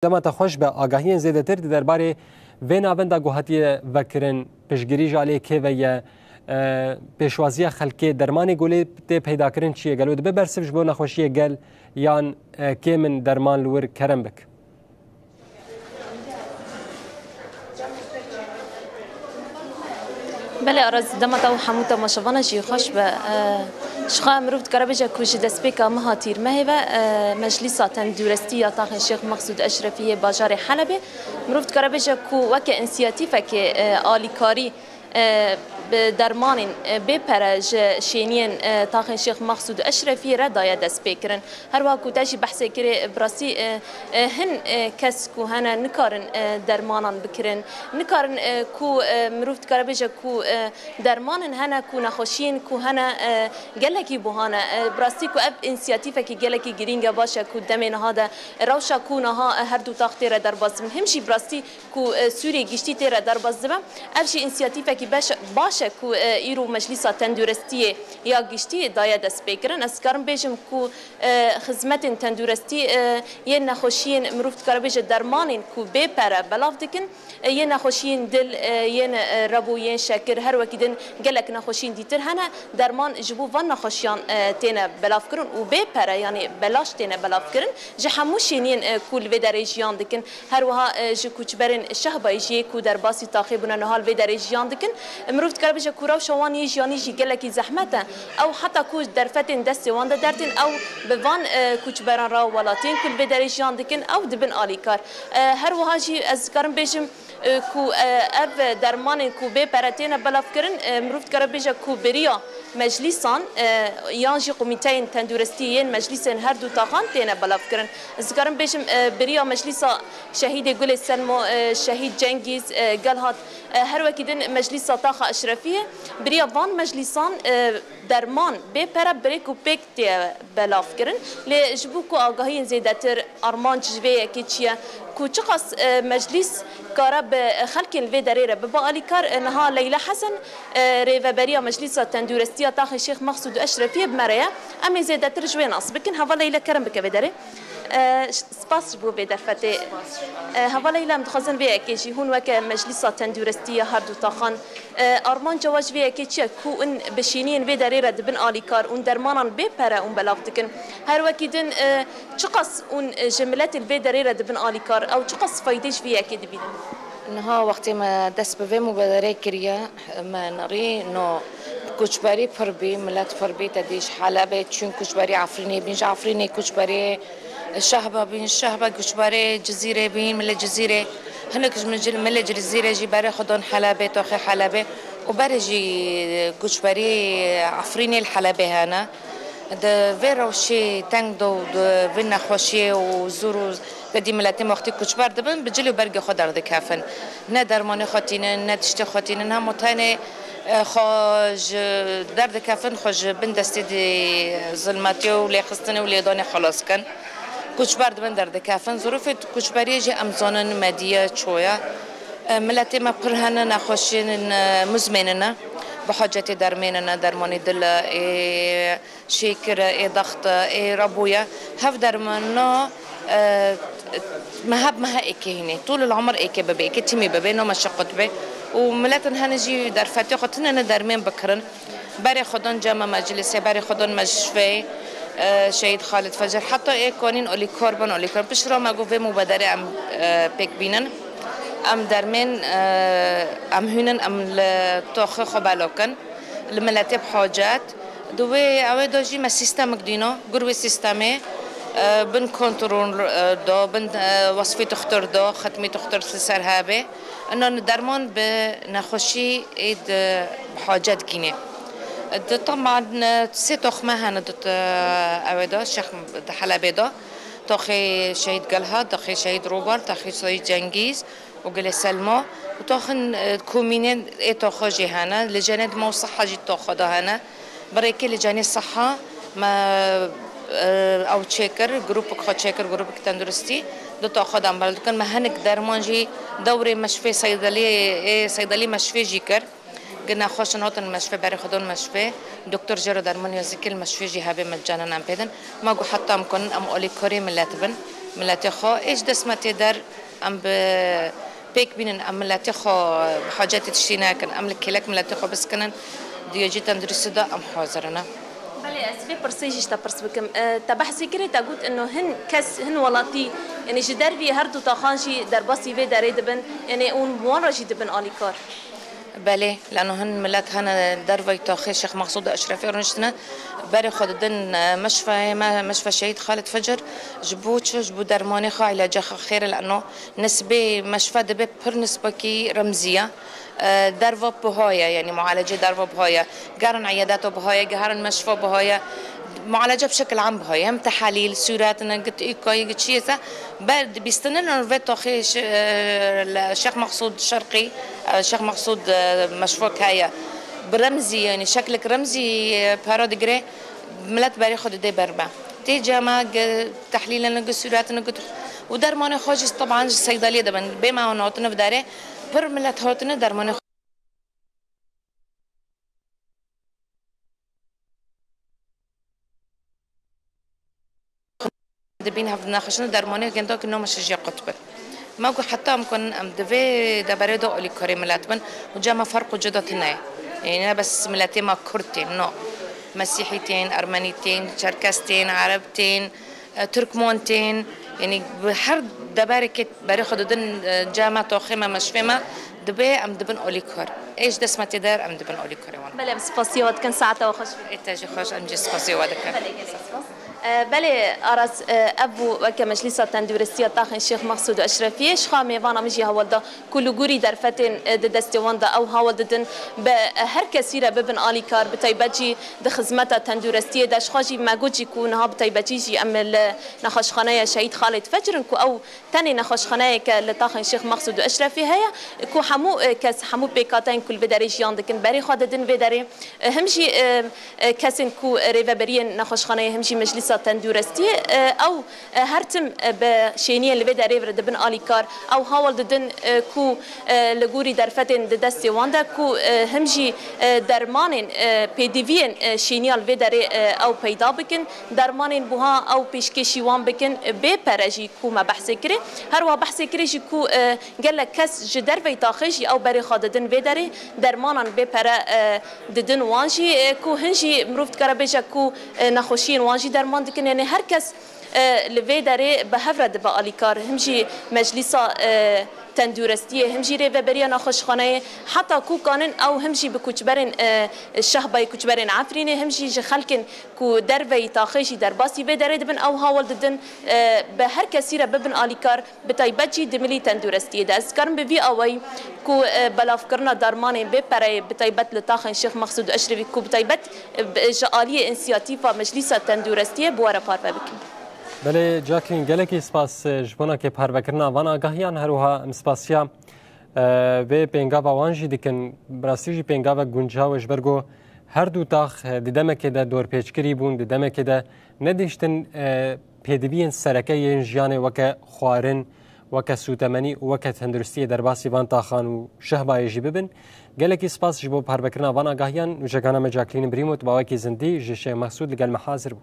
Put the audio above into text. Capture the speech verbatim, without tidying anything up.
Dema te xweş be, agahiyên zêdetir di derbarê vê navenda ku hatiye vekirin, piştgirî ji aliyê kê ve ye, e, pêşwaziya xelkê, dermanê ku lê tê peydakirin çi ye? Gelo dibe bersiv ji bo nexweşiyê gel yan, e, kêm in derman li wir kerem bik? Belê Aras, dema te û hemû temaşevana jî xweş be. E, ji xwe mirov dikare bêje ku ji destpêka meha Tîrmehê ve, e, Meclîsa Tenduristî ya Taxê Şêx Mexsûd Eşrefî yê bajarê Helebê, mirov dikare bêje ku weke însiyatîfekê, e, alîkarî, e, bi dermanên, e, bê pere ji şêniyên, e, Taxê Şêx Mexsûd Eşrefî re daye destpêkirin. Her wiha ku te jî behsê kirê, bi rastî, e, e, hin, e, kes ku hene nikarin, e, dermanan bikirin, nikarin, e, ku, e, mirov dikare bêje ku, e, dermanin hene ku nexweşiyên ku hene, e, gelekî buha ne. E, bi rastî ku ev însiyatîfekî gelekî girîng e, baş e ku demê niha de rewşa ku niha, e, her du tax tê re derbas dibin. Him jî bi rastî ku, e, Sûriyê giştî tê re derbas dibe. Ev jî însiyatîfekî beş, baş e ku, e, îro Meclîsa Tenduristiyê ya giştî daye destpêkirin. Ez dikarim bêjim ku, e, xizmetên tenduristî, e, yên nexweşiyên mirov dikare bêje dermanên ku bê pere belav dikin, e, yên nexweşiyên dil, e, yên, e, rebo, yên şekir, her wekî din gelek nexweşiyên dîtir hene. Derman ji bo van nexweşiyan, e, têne belavkirin û bê pere, yanî belaş têne belavkirin. Ji hemû şêniyên, e, ku li vê derê jiyan dikin, her wiha, e, ji koçberên Şehbayê jî yê ku derbasî taxê bûne niha li vê derê jiyan dikin. E, mirov dikare bêje ku rewşa wan yê jiyanî jî gelekî zehmet e. Ew heta ku derfetên destê wan de dertên, ew bi van, e, koçberan re, welatiyên ku li vê derê jiyan dikin, ew dibin alîkar. E, her wiha jî ez dikarim bêjim, e, ku, e, ev dermanên ku bê pere têne belavkirin, e, mirov dikare bêje ku beriya meclîsan, e, yan jî komîteyên tenduristî yên meclîsên her du taxan têne belavkirin. Ez dikarim bêjim, e, beriya meclîsa şehîdê Gulê Selmo, e, şehîd Cengîz, e, Gelhat, e, her wekî din meclîsa taxa Eşrefiyê, beriya van meclîsan, e, derman bê pere bi rêk û pêk tê belavkirin. Lê ji bo ku agahiyên zêdetir, armanc ji vê yekê çi ye? Ku çiqas, e, meclîs kare bi xelkên li vê derê re bibe alîkar, e, niha Leyla Hesen, e, rêveberiya Meclîsa Tendurestiya Taxê Şêx Mexsûd Eşrefiyê bi me re ye. Em ê zêdetir ji wê nas bikin. Heval Leyla, kerem bike vê derê. E, ş-, spas ji bo vê derfetê. E, heval Leyla, em dixwazin vê yekê jî hûn weke Meclîsa Tendurestî ya her du taxan, e, armanca we ji vê yekê çi ye? Ku hûn bi şêniyên vê derê re dibin alîkar û dermanan bê pere hûn belav dikin. Her wekî din, e, çiqas hûn ji miletê li vê derê re dibin alîkar, ew çiqas faydê ji vê yekê dibînin? Niha wextê me dest bi vê mubaderê kiriye, me nerî no koçberî pir bî, milet pir bî, te dî ji Helebê çûn koçberî Efrînê bîn, ji Efrînê koçberî Şehba bîn, Şehba koçberê Cizîrê bîn, milê Cizîrê, hinek ji min cil-, milê Cizîrê jî berê xwe dan Helebê, toxê Helebê û berê jî koçberî Efrînê li Helebê hene. Di vê rewşê teng de û di vê nexweşiyê û zor û te dî miletê me wextî koçber dibin, bi cil û bergê xwe derdikevin. Ne dermanê xwe tînin, ne tiştê xwe tînin, hema tenê, e, xwe ji derdikevin, xwe ji bin destê di zilmetiyê û lêxistinê û lêdanê xelas kin. Koçber dibin derdikevin. Zirûfê koçberiyê jî em zanin mediye ço ye. E, miletê me pir hene nexweşiyên, e, muzmênin e. Bi hacetê dermênin e, dermanê dil e, ê şêkir e, ê daxt e, ê rebo ye. Hev dermana, e, mehe bi mehe êkê hînê. Tûl il umir êkê bibe, êkê tîmî bibe, no meşeqet be. Û miletin hene jî derfetê xwe tinene dermên bikirin. Berê xwe dan cema meclisê, berê xwe dan meşveyê, e, Şehîd Xalid Fecer. Heta ê kanîn alîkar bin, alîkar. Pişt ra me got vê mubaderê em, e, pêk bînin. Em dermên, e, em hûnin, em li toxê xwe belakin. Li miletê bi hacet. Di wê ewê de jî me sîstemik dîna. Gur wê sîstemê, e, bin kontrol, e, da, bin, e, wesfê dixtir da, xetmê dixtir li ser hebe. Ina derman bi nexweşî ê di bi hacet gînê. Di taban, e, sê toxme hene di, e, ewê de, Şex di Helebê de. Toxê Şehîd Gelha, toxê Şehîd Robal, toxê Şehîd Cengîz û Gilê Selma. Û toxin, e, komînên ê toxo jî hene. Li cenê dima û siha jî toxo de hene. Bi rêkê li cenê siha me, e, ew çêkir, grûpik xwe çêkir, grûpik tenduristî. Di toxo de em belav dikin. Me hinek derman jî dewrê meşfê seydeliyê, ê seydelî meşfê jî kir. Gi nexweş in hatin meşfê, berê xwe dan meşfê. Doktor jê re derman ya zikê li meşfê jî hebe me canan em pê din. Ma got heta em kanin em alîkarê milet bin. Miletê xwe ê ji dest me tê der, em bi pêk bînin, em miletê xwe bi hacetê tiştî nekin, em li kêlek miletê xwe biskinin, di yê cî tenduristî de em hazir in. Belê, ez vê pirsê jî ji te pirs bikim. E, te behsê kirê, te got, ino hin kes, hin welatî, yanî ji dervî her du taxan jî derbasî vê derê dibin, yanî û bi wan re jî dibin alîkar. Belê, lano hin milet hene dervey taxê Şêx Mexsûd Eşrefê rûniştine, berê xwe didin, e, meşfeyê me, meşfe Şehîd Xalid Fecir, ji bo çi, ji bo dermanê xwe, îlaca xwe xêr e, lano nisbê meşfe dibe pir nisbekî remzî ye. E, derva buha ye, yanî mualecê derva buha ye. Gerin îyadeta buha ye, gerin meşfa buha ye. Mualece bi şekil am buha ye. Hem tehelîl, sûret, ne git îkayî, git çiyê se. Ber bîstinin vê taxê şi-, e, le Şêx Mexsûd Şerqî, e, Şêx Mexsûd, e, meşfa heye. Bi remzî, yanî şeklik remzî, e, para digire, milet berê xwe dide ber me. Tê cema gi tehlîlin, gi sûretin, gi û dermanê xwe jî teban ji seydaliyê dibin. Bê me hûn hatine bi derê, pir milet hatine dermanê xwe dibîn hev nexweşin û dermanê genda ki name şijya qut bin. Me got heta em kunin em di vê deverê de alîkarê milet bin û cema ferq û cuda tune ye. Yanî ne bes miletê me Kurd tên, no. Mesîhî tên, Ermenî tên, Çerkes tên, Ereb tên, e, Tirkmon tên, yanî bi her deberekê berê xwe didin, e, cema toxê me, meşvê me, dibê em dibin alîkar. Ê ji dest me tê der, em dibin alîkarê wan. Belê, em spasiya we dikin, saeta we xweş be. Ê te jî xweş, em jî spasiya we dikin. Belê, gelek spas. E, belê, Aras, e, ev bû weke Meclîsa Tenduristiya Taxên Şêx Mexsûd û Eşrefiyê. Ji xwe mêvana min jî hewl da ku li gorî derfetên, e, di destê wan de ew hewl didin bi, e, her kesî re bibin alîkar, bi taybet jî di xizmeta tenduristiyê de. Ji xwe jî me got jî ku niha bi taybetî jî em li nexweşxaneya Şehîd Xalid Fecr in ku ew tenê nexweşxaneyeke li taxên Şêx Mexsûd û Eşrefê heye ku hemû, e, kes, hemû pêkhateyên ku li vê derê jiyan dikin berê xwe didin vê derê. E, him jî, e, e, kesên ku rêveberiyên nexweşxaneyê him jî Meclîsa Tenduristiyê, e, ew, e, her tim, e, bi şêniyên li vê derê re dibin alîkar. Ew hewl didin, e, ku, e, li gorî derfetên di destê wan de ku, e, him jî, e, dermanên, e, pêdiviyên, e, şêniya li vê derê, e, ew peyda bikin. Dermanên buha ew pêşkêşî wan bikin, e, bê pere jî ku me behsê kirê. Her wiha behsê kirê jî ku, e, gelek kes ji derveyî taxê jî ew berê xwe didin vê derê. Dermanan bê pere, e, didin wan jî, e, ku hin jî mirov dikare bêje ku, e, nexweşiyên wan jî derman dikin. Yanî her kes, e, li vê derê bi hev re dibe alîkar. Him jî Meclîsa, e, Tenduristiyê, him jî Rêveberiya Nexweşxaneyê, heta ku kanin ew him jî bi koçberên, e, şehbayê koçberên Efrînê, him jî ji xelkên ku derveyî taxê jî derbasî vê derê dibin, ew hewl didin, e, bi her kesî re bibin alîkar. Bi taybet jî di milî tenduristiyê de. Ez dikarim bi vî awayî ku, e, belavkirina dermanên bê pereyê, bi taybet li taxên Şêx Mexsûd Eşrefî ku bi taybet, e, bi, ji aliyê însiyatîfa Meclîsa Tenduristiyê bi we re parve bikim. Belê, Jacqueline, gelekî spas, e, ji bona kê parvekirina van agahiyan, her wiha em spasiya, e, vê pêngava wan jî dikin. Bi rastî jî pêngavek guncaw e, ji ber ku her du tax, e, di demekê de dorpêçkirî bûn, di demekê de nedihiştin, e, pêdiviyên sereke yên jiyanê weke xwarin, weke sûtemenî û weke tenduristiyê derbasî van taxan û şehbayê jî bibin. Gelekî spas ji bo parvekirina van agahiyan. Nûçekana me Jacqueline Brîmot bi awayekî zindî ji Şêx Mexsûd li gel me hazir bû.